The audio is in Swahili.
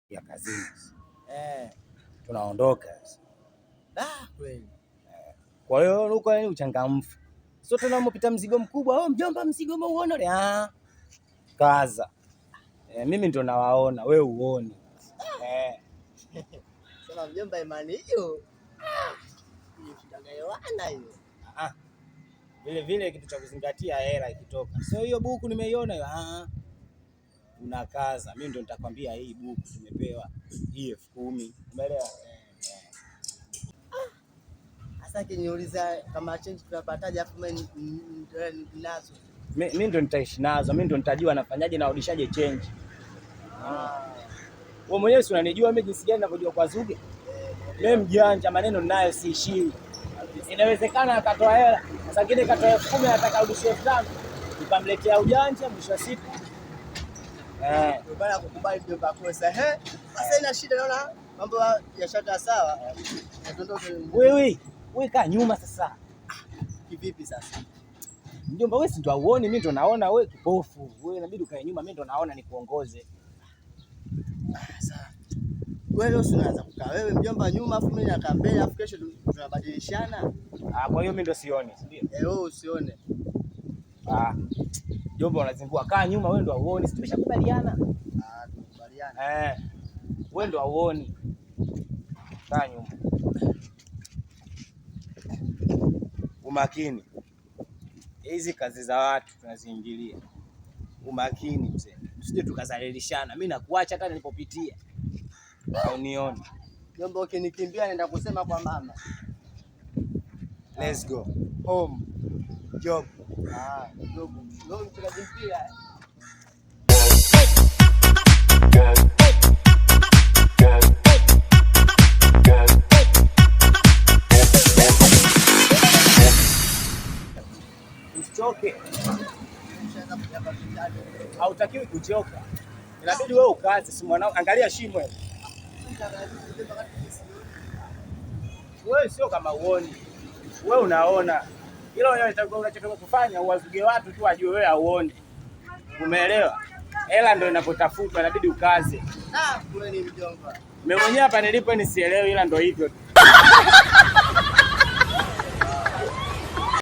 Ya kazini. Eh. Tunaondoka sasa. Ah, kweli. Kwa hiyo huko yani uchangamfu. Sio tena umepita mzigo mkubwa, oh mjomba mzigo umeuona ule. Ah. Kaza. Mimi ndo nawaona, we uone. Eh. Sema mjomba, imani hiyo. Ah, tutagawana hiyo. Ah. Vile vile kitu cha kuzingatia hela ikitoka. Sio hiyo buku nimeiona hiyo. Ah. Unakaza. Mimi ndo nitakwambia hii buku tumepewa hii 10,000. Umeelewa? Sasa kiniuliza kama change tunapataje, afu mimi nazo. Mimi ndo nitaishi nazo, mimi ndo nitajua nafanyaje na rudishaje change. Ah. Wewe mwenyewe si unanijua mimi jinsi gani ninavyojua kwa Zuge? Mimi mjanja, maneno ninayo siishiwi. Inawezekana akatoa hela, sasa ngine katoa 10,000 anataka arudishe 5,000. Nikamletea ujanja mwisho wa siku. Ndio maana kukubali mjomba kosa. Eh? Sasa ina shida, naona mambo yashakaa sawa. Tuondoke. Wewe, wewe kaa nyuma sasa. Kivipi sasa? Mjomba wewe si ndo hauoni, mimi ndo naona, wewe kipofu. Wewe inabidi ukae nyuma, mimi ndo naona nikuongoze. Sasa wewe leo si unaanza kukaa wewe mjomba nyuma, afu mimi nakaa mbele, afu kesho tunabadilishana. Ah, kwa hiyo mimi ndo sioni, si ndio? Eh, wewe usione. Ah. Mjomba unazingua, kaa nyuma, wewe ndo hauoni. Si tumeshakubaliana? Ah, tumekubaliana. Wewe ndo hauoni. Kaa nyuma. Umakini. Hizi kazi za watu tunaziingilia. Umakini mzee. Tusije tukazalilishana. Mimi nakuacha hata nilipopitia. Au nione. Mjomba ukinikimbia naenda kusema kwa mama. Let's go. Home. Job. Ah, job. Leo mchezaji mpira. Usichoke. Hautakiwi kuchoka. Inabidi wewe ukaze, si mwanao, angalia shimo hili. Wewe sio kama uoni. Wewe unaona. Ila unachotakiwa kufanya uwazuge watu tu wajue wewe hauoni. Umeelewa? Hela ndio inapotafutwa, inabidi ukaze. Ah, kweli mjomba. Mimi mwenyewe hapa nilipo nisielewi, ila ndio hivyo tu.